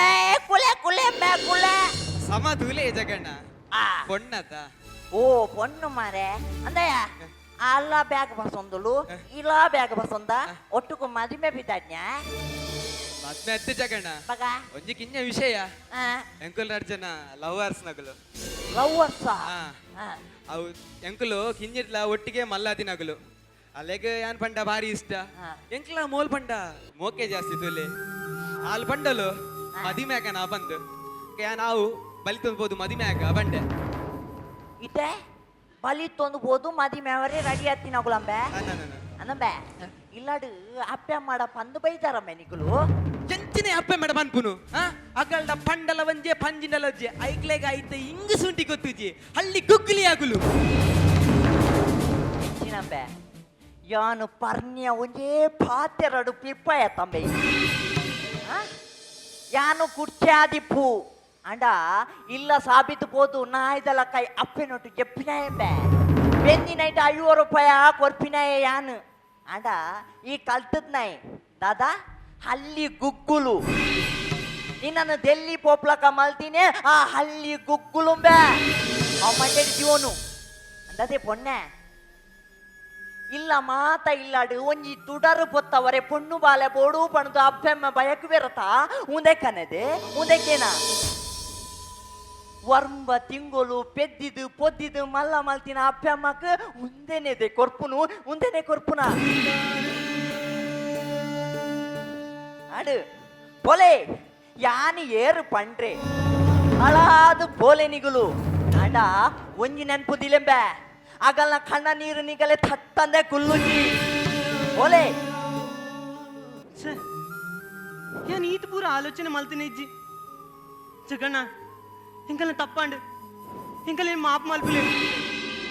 ಕುಲೆ ಕುಲೆ ಮೇ ಕುಲೆ. ಸಮ ತೂಲೆ ಜಗಣ್ಣ. ಆ. ಪೊಣ್ಣತ. ಓ, ಪೊಣ್ಣು ಮಾರೆ. ಅಂದಯ್ಯ, ಅಲ್ಲ ಬ್ಯಾಗ್ ಬಸೊಂದುಲು ಇಲ್ಲ ಬ್ಯಾಗ್ ಬಸೊಂದ ಒಟ್ಟುಕು ಮದಿಮೆ ಬಿದ್ದಾಜ್ಞ. ಮದ್ಮೆ ಅತ್ತೆ ಜಗಣ್ಣ. ಮಗ. ಒಂಜಿ ಕಿಂಜ ವಿಷಯ. ಆ. ಎಂಕುಲ್ ರಡ್ ಜನ ಲವರ್ಸ್ ನಗಲು. ಲವರ್ಸ? ಆ. ಅವು ಎಂಕುಲು ಕಿಂಜಿಟ್ಲ ಒಟ್ಟಿಗೆ ಮಲ್ಲಾದಿನಗುಲು. ಅಲೆಗ್ ಯಾನ್ ಪಂಡ ಭಾರಿ ಇಷ್ಟ. ಹಾ. ಎಂಕ್ಲ ಮೋಲ್ ಪಂಡ ಮೋಕೆ ಜಾಸ್ತಿ ತುಲೆ. ಆಲ್ ಪಂಡಲು ಮದಿಮ್ಯಾಗ ನಾ ಬಂದು ನಾವು ಬಲಿ ತುಂಬೋದು ಮದಿಮ್ಯಾಗ ಬಂಡೆ. ಇತ್ತೆ ಬಲಿ ತೊಂದು ಮದಿಮೆ ಅವರೇ ರೆಡಿ ಆತಿನ ಗುಳಂಬೆ. ಅಂದಂಬೆ, ಇಲ್ಲಾಡು ಅಪ್ಪೆ ಮಾಡ ಪಂದು ಬೈತಾರಮ್ಮೆ ನಿಕುಲು. ಎಂಚಿನ ಅಪ್ಪೆ ಮೇಡ ಪನ್ಪುನು? ಅಗಲ್ಡ ಪಂಡಲ ಒಂಜೆ ಪಂಜಿಂಡಲ ಒಂಜೆ. ಐಕ್ಲೆಗ ಐತೆ ಇಂಗು ಸುಂಟಿ ಗೊತ್ತುಜಿ, ಹಳ್ಳಿ ಗುಗ್ಲಿ ಆಗುಲು. ಎಂಚಿನಂಬೆ, ಯಾನು ಪರ್ಣ್ಯ ಒಂಜೇ ಪಾತೆರಡು ಪಿಪ್ಪಾಯ ತಂಬೆ. ಆ? ಯಾನು ಕುರ್ಚಾದಿಪ್ಪು ಅಂಡ ಇಲ್ಲ ಸಾಬಿತು ಪೋದು ನಾಯ್ದಲ ಕೈ ಅಪ್ಪೆನೊಟ್ಟು ಜಪ್ಪಿನಾಯಂಬೆ. ಬೆಂದಿನೈಟ್ 50 ರೂಪಾಯ ಕೊರ್ಪಿನಾಯ ಯಾನು. ಅಂಡ ಈ ಕಲ್ತದ್ನಾಯ್ ದಾದಾ ಹಲ್ಲಿ ಗುಗ್ಗುಲು. ನಿನ್ನನ್ನು ದೆಲ್ಲಿ ಪೋಪ್ಲಕ ಮಲ್ತೀನಿ ಆ ಹಲ್ಲಿ ಗುಗ್ಗುಲುಂಬೆ ಅವ್ ಮಂಡೆಡಿ ಜೀವನು ಅಂದದೆ ಪೊನ್ನೆ. ಇಲ್ಲ ಮಾತ ಇಲ್ಲಾಡು ಒಂಜಿ ತುಡರು ಪೊತ್ತವರೆ ಪೊಣ್ಣು ಬಾಲೆ ಬೋಡು ಪಣದು ಅಪ್ಪೆಮ್ಮ ಬಯಕು ಬೆರತ ಉಂದೆ ಕನದೆ ಉಂದೆಕೇನ ವರ್ಂಬ ತಿಂಗೊಲು ಪೆದ್ದಿದು ಪೊದ್ದಿದು ಮಲ್ಲ ಮಲ್ತಿನ ಅಪ್ಪೆಮ್ಮಕ್ ಉಂದೆನೆದೆ ಕೊರ್ಪುನು, ಉಂದೆನೆ ಕೊರ್ಪುನ. ಅಡು ಪೊಲೆ ಯಾನಿ ಏರು ಪಂಡ್ರೆ ಅಳಾದು ಪೋಲೆ ನಿಗುಲು ಅಂಡ ಒಂಜಿ ನೆನ್ಪು ದಿಲೆಂಬೆ ಅಗಲ್ನ ಕಣ್ಣ ನೀರು ನಿಗಲೆ ಥತ್ತಂದೆ ಕುಲ್ಲುಜಿ ಪೋಲೆ. ಛೇ, ಯಾನ್ ಈತ್ ಪೂರ ಆಲೋಚನೆ ಮಲ್ತಿನ ಇಜ್ಜಿ ಜಗಣ್ಣ. ಎಂಕಲ್ನ ತಪ್ಪಾಂಡು, ಎಂಕಲ್ ಏನು ಮಾಪ್ ಮಲ್ಪುಲೆ.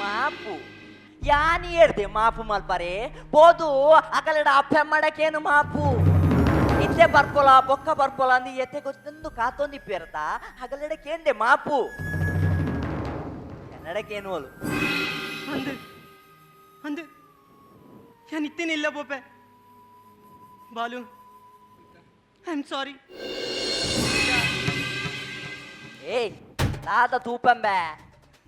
ಮಾಪು ಯಾನಿ ಏರ್ದೆ ಮಾಪು ಮಲ್ಪರೆ ಪೋದು ಅಗಲಡ ಅಪ್ಪೆ ಮಾಡಕ್ಕೇನು ಮಾಪು? ಇತ್ತೆ ಬರ್ಪೊಲ ಬೊಕ್ಕ ಬರ್ಪೊಲ ಅಂದು ಎತ್ತೆ ಗೊತ್ತೊಂದು ಕಾತೊಂದಿಪ್ಪೇರ್ತ ಅಗಲಡಕ್ಕೇಂದೆ ಮಾಪು? ಕನ್ನಡಕ್ಕೇನು ಅಲು? ಅಂದು ಅಂದು ಯಾನ್ ಇತ್ತೇನೆ ಇಲ್ಲ ಬೋಪೆ. Balu, I am sorry. ಏಯ್, ದಾದ ತೂಪಂಬೆ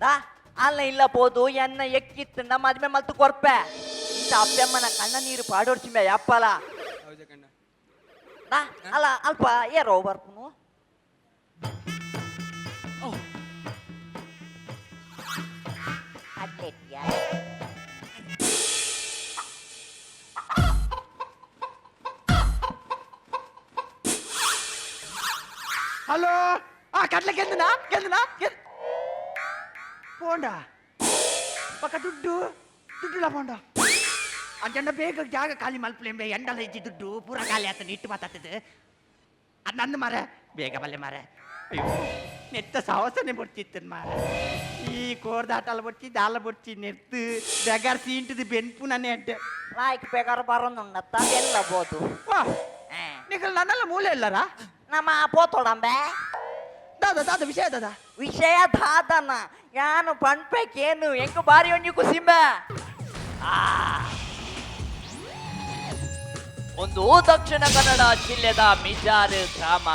ದಾ ಅಲ್ಲ ಇಲ್ಲ ಪೋದು ಎನ್ನ ಎಕ್ಕಿತ್ತು ನಮ್ಮ ಮದ್ಮೆ ಮಲ್ತು ಕೊರ್ಪೆ. ಇಂತ ಅಪ್ಪೆಮ್ಮನ ಕಣ್ಣ ನೀರು ಪಾಡೋಡ್ಚಿಂಬೆ ಯಪ್ಪಲ. ಹೌದು ಜಗಣ್ಣ. ದಾ ಅಲ್ಲ ಅಲ್ಪ ಏರೋ ಬರ್ಪುನು. ಅಟ್ಲೆಟ್ಯಾ? ಹಲೋ, ಆ ಕಡ್ಲೆ ಗೆಂದನಾ ಗೆಂದನಾ? ಪೋಂಡ ಪಕ್ಕ ದುಡ್ಡು ದುಡ್ಡುಲ ಪೋಂಡ ಅಂಚಂಡ. ಬೇಗ ಜಾಗ ಖಾಲಿ ಮಲ್ಪಲೆಂಬೆ. ಎಂಡಲ ಇಜ್ಜಿ, ದುಡ್ಡು ಪೂರ ಖಾಲಿ ಆತನ ಇಟ್ಟು ಮಾತಾಡ್ತದೆ ಅದು ನಂದು ಮಾರ. ಬೇಗ ಬಲ್ಲೆ ಮಾರ. ಅಯ್ಯೋ, ನೆತ್ತ ಸವಸನೆ ಬೊಡ್ಚಿತ್ತು ಮಾರ. ಈ ಕೋರ್ದಾಟಲ ಬೊಡ್ಚಿ, ದಾಲ ಬೊಡ್ಚಿ, ನೆರ್ತು ಬೆಗಾರ್ ಸೀಂಟದು ಬೆನ್ಪು ನನ್ನ ಎಡ್ಡೆ. ಲಾಯ್ಕ್ ಬೇಕಾದ್ರೆ ಬರೋನುಂಡತ್ತ ಎಲ್ಲ ಬೋದು. ವಾ, ನಿಖಲ್ ನನ್ನೆಲ್ಲ ಮೂಲೆ ಇಲ್ಲರಾ? ನಮ್ಮ ಪೋತೋಡಂಬೆ. ದಾದಾ ದಾದಾ ವಿಷಯ ದಾದಾ? ವಿಷಯ ದಾದನ ಯಾನು ಪಣ್ಪೇಕೇನು, ಎಂಕು ಬಾರಿ ಒಂಜಿ ಕುಸಿಂಬ. ಒಂದು ದಕ್ಷಿಣ ಕನ್ನಡ ಜಿಲ್ಲೆದ ಮಿಜಾರು ಗ್ರಾಮ.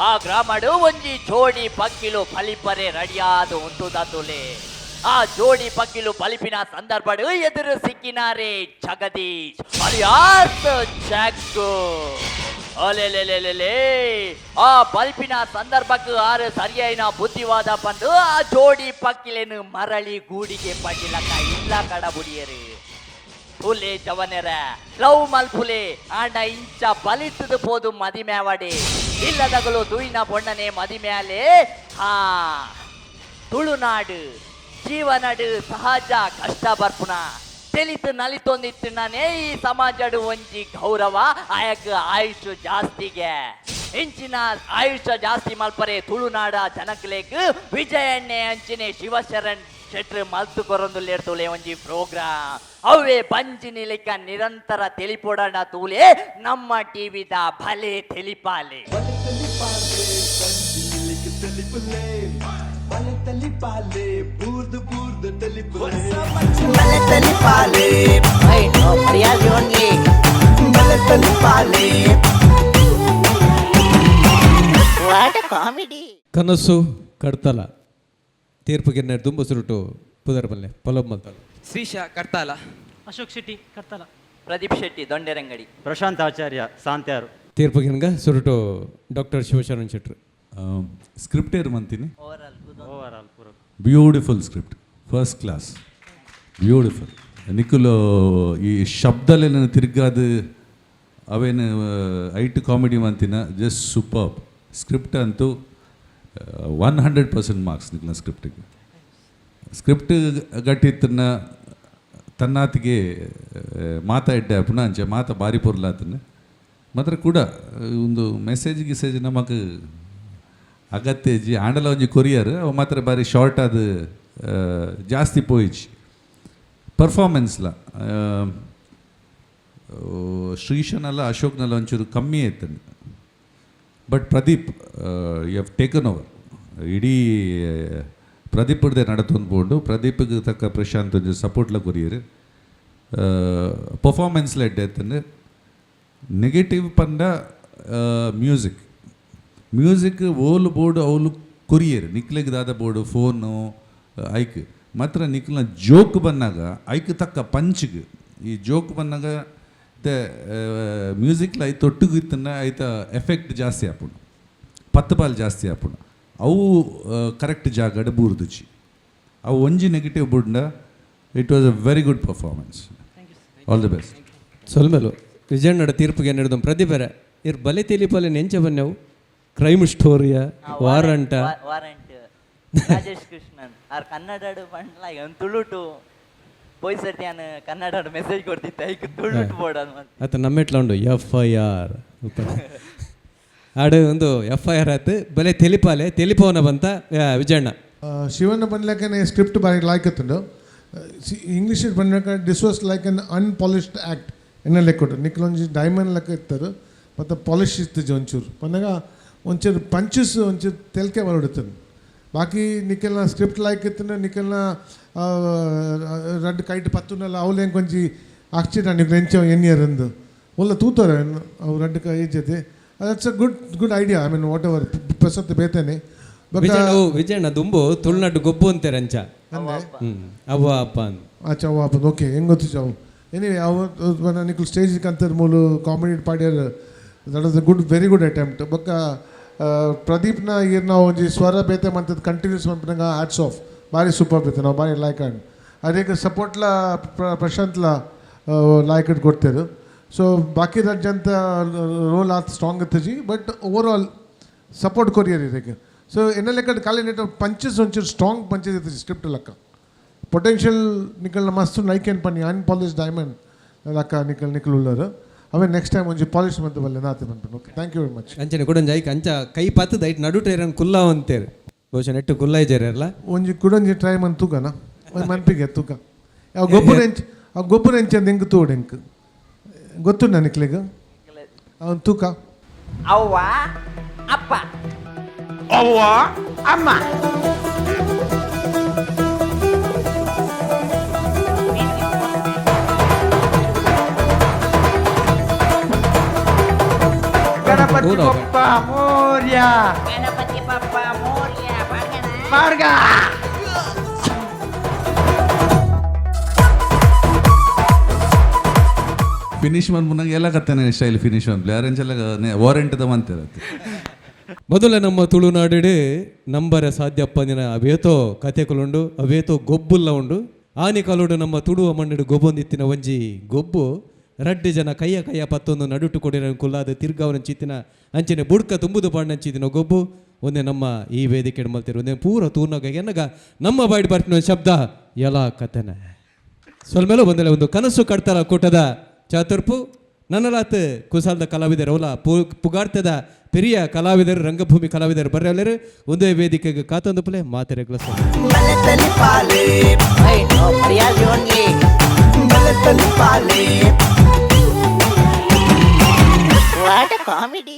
ಆ ಗ್ರಾಮಡು ಒಂಜಿ ಜೋಡಿ ಪಕ್ಕಿಲು ಫಲಿಪರೆ ರೆಡಿಯಾದ ಉಂಟುದಾತುಲೆ. ಆ ಜೋಡಿ ಪಕ್ಕಿಲು ಬಲಿಪಿನ ಸಂದರ್ಭಡು ಎದುರು ಸಿಕ್ಕಿನಾರೆ ಜಗದೀಶ್ ಅಲಿಯಾಸ್ ಜಗ್ಗು. ಅಲೆಲೆಲೆಲೆಲೆ, ಆ ಬಲ್ಪಿನ ಸಂದರ್ಭಕ್ಕೆ ಆರು ಸರಿಯಾಯಿನ ಬುದ್ಧಿವಾದ ಬಂದು ಆ ಜೋಡಿ ಪಕ್ಕಿಲೇನು ಮರಳಿ ಗೂಡಿಗೆ ಪಟ್ಟಿಲಕ ಇಲ್ಲ ಕಡಬುಡಿಯರು. ತುಲೆ ಜವನೆರ, ಲವ್ ಮಲ್ಪುಲೆ, ಆಂಡ ಇಂಚ ಬಲಿತದ ಪೋದು ಮದಿಮ್ಯಾವಡೆ. ಇಲ್ಲದಗಳು ದುಯಿನ ಬೊಣ್ಣನೆ ಮದಿಮ್ಯಾಲೆ. ಹಾ, ತುಳುನಾಡು ಜೀವನಡು ಸಹಜ ಕಷ್ಟ ಬರ್ಪುಣ. ತೆಲಿತು ನಲಿತೊಂದಿತ್ತು ಈ ಸಮಾಜಡು ಒಂಜಿ ಗೌರವ ಆಯಕ್ ಆಯುಷ್ ಜಾಸ್ತಿಗೆ. ಇಂಚಿನ ಆಯುಷ್ಯ ಜಾಸ್ತಿ ಮಲ್ಪರೆ ತುಳುನಾಡ ಜನಕ್ಲೇಕ್ ವಿಜಯಣ್ಣೆ ಅಂಚಿನೆ ಶಿವಶರಣ್ ಶೆಟ್ರು ಮಲ್ತು ಕೊರೊಂದುಲ್ಲೇರ್ತುಲೆ ಒಂಜಿ ಪ್ರೋಗ್ರಾಮ್. ಅವೇ ಬಂಜಿ ನಿಲಿಕ ನಿರಂತರ ತೆಲಿಪೊಡಣ ತೂಲೆ ನಮ್ಮ ಟಿವಿದ ಭಲೆ ತೆಲಿಪಾಲೆ. ಬಲೆ ತಲಿಪಾಲೆ ಬಲೆ ತಲಿಪಾಲೆ. ಕನಸು ಕಡ್ತಲ ತೀರ್ಪು ಗೆನ್ನೆ ದುಂಬು ಸುರುಟು ಪುದರ್ ಬಲ್ಲೆ ಪೊಲಬ್ ಮಲ್ತಲು. ಶ್ರೀಶಾ ಕರ್ತಾಲ. ಅಶೋಕ್ ಶೆಟ್ಟಿ ಕರ್ತಲ. ಪ್ರದೀಪ್ ಶೆಟ್ಟಿ ದೊಂಡೆರಂಗಡಿ. ಪ್ರಶಾಂತ್ ಆಚಾರ್ಯ ಸಾಂತ್ಯಾರು. ತೀರ್ಪು ಗೆನ್ಗ ಸುರುಟು ಡಾಕ್ಟರ್ ಶಿವಶರಣ್ ಶೆಟ್ರು. ಸ್ಕ್ರಿಪ್ಟ್ ಏರ್ ಮಂತೀನಿ. ಓವರ್ ಆಲ್ ಪೂರ beautiful script, first class, beautiful. ನಿಕುಲು ಈ ಶಬ್ದಲೇನ ತಿರ್ಗಾದು ಅವೇನು ಐಟ್ ಕಾಮಿಡಿ ಮಂತಿನ, just super script ಅಂತೂ. 100% ಮಾರ್ಕ್ಸ್ ನಿಕ್ಲ ಸ್ಕ್ರಿಪ್ಟಿಗೆ. ಸ್ಕ್ರಿಪ್ಟ್ ಗಟ್ಟಿ ಇತ್ತನ್ನ ತನ್ನಾತಿಗೆ ಮಾತಾ ಎಡ್ಡೆ ಪುನಃ ಅಂಚೆ ಮಾತ ಬಾರಿ ಪೊರ್ಲಾತನ ಮಾತ್ರ ಕೂಡ ಒಂದು ಮೆಸೇಜ್ ಗಿಸೇಜ್ ನಮಕ್ ಅಗತ್ಯ ಇಜ್ಜಿ. ಆಂಡಲ ಒಂಜಿ ಕೊರಿಯರ್ ಅವು ಮಾತ್ರ ಬಾರಿ ಶಾರ್ಟ್ ಆದ ಜಾಸ್ತಿ ಪೋಯಿಜಿ. ಪರ್ಫಾರ್ಮೆನ್ಸ್ಲ ಶ್ರೀಶನಲ್ಲ ಅಶೋಕ್ನಲ್ಲ ಒಂಚೂರು ಕಮ್ಮಿ ಆಯ್ತು. But Pradeep, you have taken over. ಇಡೀ ಪ್ರದೀಪ್ದೇ ನಡತೊಂದು ಬೋಂಡು. ಪ್ರದೀಪ್ಗೆ ತಕ್ಕ ಪ್ರಶಾಂತ್ ಒಂಜಿ ಸಪೋರ್ಟ್ಲ ಕೊರಿಯರ್. ಪರ್ಫಾರ್ಮೆನ್ಸ್ಲ ಎಡ್ಡೆ ಆಯ್ತಂದ್ರೆ. ನೆಗೆಟಿವ್ ಪಂಡ ಮ್ಯೂಸಿಕ್. ಮ್ಯೂಸಿಕ್ ಓಲು ಬೋರ್ಡು ಅವ್ಲು ಕೊರಿಯರ್. ನಿಕ್ಲೆಗ್ ದಾದ ಬೋರ್ಡು ಫೋನು ಐಕ್ ಮಾತ್ರ ನಿಕ್ಲ ಜೋಕ್ ಬಂದಾಗ ಐಕ್ ತಕ್ಕ ಪಂಚ್ಗೆ ಈ ಜೋಕ್ ಬಂದಾಗ ತೆ ಮ್ಯೂಸಿಕ್ಲ ಐತ ಒಟ್ಟಿಗೆ ಇತ್ತನ್ನ ಐತ ಎಫೆಕ್ಟ್ ಜಾಸ್ತಿ ಆಪುಂಡು, ಪತ್ತು ಪಾಲ್ ಜಾಸ್ತಿ ಆಪುಂಡು. ಅವು ಕರೆಕ್ಟ್ ಜಾಗಡ್ ಬೂರ್ದುಚಿ. ಅವು ಒಂಜಿ negative ಬುಡ್ಂಡ it was a very good performance. All the best. ಸೊಲ್ಮೆಲು. ವಿಜಯಣ್ಣಡ ತೀರ್ಪುಗೆ ನಡೆದು ಪ್ರದೀಪರೆ. ಇರ್ ಬಲೆ ತೆಲಿಪಲೆ ನೆಂಚ ಬನ್ನೆವು ಕ್ರೈಮ್ ಸ್ಟೋರಿಯ ವಾರಂಟ. ವಾರಂಟ್ ರಾಜೇಶ್ ಕೃಷ್ಣನ್ ಆರ್ ಕನ್ನಡ ಪಂಡ್ಲ ತುಳುಟು ಪೋಯ್ ಸರ್ತಿ ಯಾನ್ ಕನ್ನಡ ಮೆಸೇಜ್ ಕೊಡ್ತಿದ್ದೆ, ಐಕ್ ತುಳುಟು ಬೋರ್ಡ್ ಅಂತ. ಅತ್ತ ನಮ್ಮೆಟ್ಲ ಉಂಡು ಎಫ್ I R ಆಡು ಒಂದು ಎಫ್ I R ಆತು. ಬಲೆ ತೆಲಿಪಾಲೆ ತೆಲಿಪವನ ಬಂತ ವಿಜಯಣ್ಣ. ಶಿವನ ಬನ್ಲಕ್ಕನೆ ಸ್ಕ್ರಿಪ್ಟ್ ಬಾರಿ ಲಾಯ್ಕ್ ಇತ್ತುಂಡು. ಇಂಗ್ಲೀಷ್ ಬನ್ಲಕ್ಕ this was like an unpolished act ಎನ್ನ ಲೆಕ್ಕೊಟ್ಟು. ನಿಕ್ಲೊಂಜಿ ಡೈಮಂಡ್ ಲೆಕ್ಕ ಇತ್ತರು ಮತ್ತು ಪಾಲಿಶ್ ಇತ್ತು ಒಂಚೂರು ಪನ್ನಗ ಒಂಚೂರು ಪಂಚಸ್ ಒಂಚೂರು ತೆಲ್ಕೆ ಬರೋಡುತ್ತನು. ಬಾಕಿ ನಿಕ್ಕೆಲ್ನ ಸ್ಕ್ರಿಪ್ಟ್ ಲಾಯ್ಕ್ ಇತ್ತು. ನಿಕ್ಕೆಲ್ನ ರಡ್ಡ್ ಕೈಟ್ ಪತ್ತುನಲ್ಲ ಅವ್ಲೇಂಕ್ ಒಂಜಿ ಆಕ್ಸಿಡೆಂಟ್ ನಿಕ್ಲು ಎಂಚ ಎನ್ನಿಯರಂದು ಒಲ್ಲ ತೂತಾರೆ ಅವು ರಡ್ಡ್ ಕೈ ಜೊತೆ. That's a good good idea. I mean, whatever ಪ್ರಸತ್ ಬೇತೇನೆ. Vijayanna, ಓ ವಿಜಯಣ್ಣ, ದುಂಬು ತುಳುನಾಡು ಗೊಬ್ಬು ಅಂತಾರೆ ಅಂಚ. ಅವ್ವ ಅಪ್ಪ ಅಂದ್. ಅಚ್ಚಾ, ಅವ ಓಕೆ, ಹೆಂಗೆ ಗೊತ್ತು ಅವು. ಎನಿವೆ, ಅವು ನಿಕ್ಲು ಸ್ಟೇಜ್ ಕಂತರ್ ಮೂಲು comedy ಪಾಡ್ಯರ್. That was a good, very good attempt. ಬೊಕ್ಕ ಪ್ರದೀಪ್ನ ಈರ್ನ ಒಂಜಿ ಸ್ವರ ಬೇತೆ ಮಂತದ್ದು ಕಂಟಿನ್ಯೂಸ್ ಮನ್ಪುನಗ ಹ್ಯಾಟ್ಸ್ ಆಫ್. ಭಾರಿ ಸೂಪರ್ ಬೇತೆ, ನಾವು ಭಾರಿ ಲೈಕ್ ಆಂಡ್ ಅದೇಕ ಸಪೋರ್ಟ್ಲ ಪ್ರಶಾಂತ್ಲ ಲೈಕ್ it ಕೊಡ್ತೇರು. ಸೊ ಬಾಕಿ ರಜ್ಜಂತ ರೋಲ್ ಆತ್ ಸ್ಟ್ರಾಂಗ್ ಇತ್ತಜಿ, ಬಟ್ ಓವರ್ ಆಲ್ ಸಪೋರ್ಟ್ ಕೊರಿಯರ್ ಇದಕ್ಕೆ. ಸೊ ಎನ್ನ ಲೆಕ್ಕ ಖಾಲಿ ನೆಟ್ ಪಂಚಸ್ ಒಂಚೂರು ಸ್ಟ್ರಾಂಗ್ ಪಂಚಸ್ ಇತ್ತು ಸ್ಕ್ರಿಪ್ಟ್ ಲೆಕ್ಕ. ಪೊಟೆನ್ಷಿಯಲ್ ನಿಕಲ್ನ ಮಸ್ತ್ ಲೈಕ್ ಏನ್ ಪನ್ನಿ ಅನ್ಪಾಲಿಶ್ ಡೈಮಂಡ್ ಲೆಕ್ಕ ನಿಕಲ್ ನಿಕಲ್ ಉಳ್ಳರು. ಅವೇ ನೆಕ್ಸ್ಟ್ ಟೈಮ್ ಒಂಜಿ ಪಾಲಿಶ್ ಮಂತ್ ಬಲ್ಲೆ ನಾತೆ ಪನ್ಪುನು. Okay, thank you very much. ಅಂಚನೆ ಕುಡೊಂಜಿ ಐಕ್ ಅಂಚ ಕೈ ಪತ್ತದ ಐಟ್ ನಡುಟು ಏರನ್ ಕುಲ್ಲ ಅಂತೇರು. ಬಹುಶಃ ನೆಟ್ಟು ಕುಲ್ಲ ಇಜಾರಲ್ಲ. ಒಂಜಿ ಕುಡೊಂಜಿ ಟ್ರೈ ಮನ್ ತೂಕನ ಒಂಜಿ ಮನ್ಪಿಗೆ ತೂಕ. ಅವು ಗೊಬ್ಬರ ಎಂಚ, ಆ ಗೊಬ್ಬರ ಎಂಚ ಅಂದ್ ಎಂಕ್ ತೂಡು. ಎಂಕ್ ಗೊತ್ತುಂಡ ನಿಕ್ಲೆಗ್ ಅವನು ತೂಕ. ಅವ್ವ ಅಪ್ಪ. ಅವ್ವ ಅಮ್ಮ. ಗಣಪತಿ ಹೌದಾ? ಬಪ್ಪ ಮೋರ್ಯ. ಗಣಪತಿ ಬಪ್ಪ ಮೋರ್ಯ ಬಾರ್ಗಣ. ಮಾರ್ಗ. ಫಿನಿಶ್ ಮನ್ಪುನಾಗ ಎಲ್ಲ ಕತ್ತನೆ ಸ್ಟೈಲ್ ಫಿನಿಶ್ ಮನ್ಪುಲೆ ಅರೆಂಜ್ ಎಲ್ಲ ವಾರೆಂಟ್ the ಮಂತಿರತ್ತೆ. ಮೊದಲ ನಮ್ಮ ತುಳುನಾಡು ನಂಬರ ಸಾಧ್ಯಪ್ಪಂದಿನ ಅವೇತೋ ಕತೆಕುಲುಂಡು, ಅವೇತೋ ಗೊಬ್ಬುಲ್ಲ ಉಂಡು. ಆನಿ ಕಾಲೋಡು ನಮ್ಮ ತುಳುವ ಮಣ್ಣಿಡು ಗೊಬ್ಬೊಂದಿತ್ತಿನ ಒಂಜಿ ಗೊಬ್ಬು ರಡ್ಡು ಜನ ಕೈಯ ಕೈಯ ಪತ್ತೊಂದು ನಡುಟು ಕೊಡಿರ ಕುಲ್ಲಾದ ತಿರ್ಗಾವನ ಚಿತ್ತಿನ ಅಂಚನೆ ಬುಡ್ಕ ತುಂಬುದು ಪಾಂಡಂಚಿತ್ತಿನ ಗೊಬ್ಬು ಒಂದೇ ನಮ್ಮ ಈ ವೇದಿಕೆ ಮಲ್ತಿರು. ಒಂದೇ ಪೂರ ತೂರ್ನಾಗ ಎನ್ನಗ ನಮ್ಮ ಬಾಯ್ಡ್ ಬರ್ತಿನ ಶಬ್ದ ಎಲ ಕತೆನೆ ಸೊಲ್ಮೇಲೂ ಬಂದಿಲ್ಲ. ಒಂದು ಕನಸು ಕಡ್ತಾರ ಕೂಟದ ಚಾತುರ್ಪು ನನ್ನಲಾತ್ ಕುಸಾಲ್ದ ಕಲಾವಿದರು ಅವಲ ಪುಗಾರ್ತದ ಪೆರಿಯ ಕಲಾವಿದರು, ರಂಗಭೂಮಿ ಕಲಾವಿದರು ಬರ್ರಲ್ಲರು ಒಂದೇ ವೇದಿಕೆಗೆ ಕಾತೊಂದು ಪುಲೆ ಮಾತೆರೆಗ್ಲ. ಬಲತಲಿ ಪಾಲೆ. ಮರ್ಯಾದೆ ಓನ್ಲಿ. ಬಲತಲಿ ಪಾಲೆ. What comedy.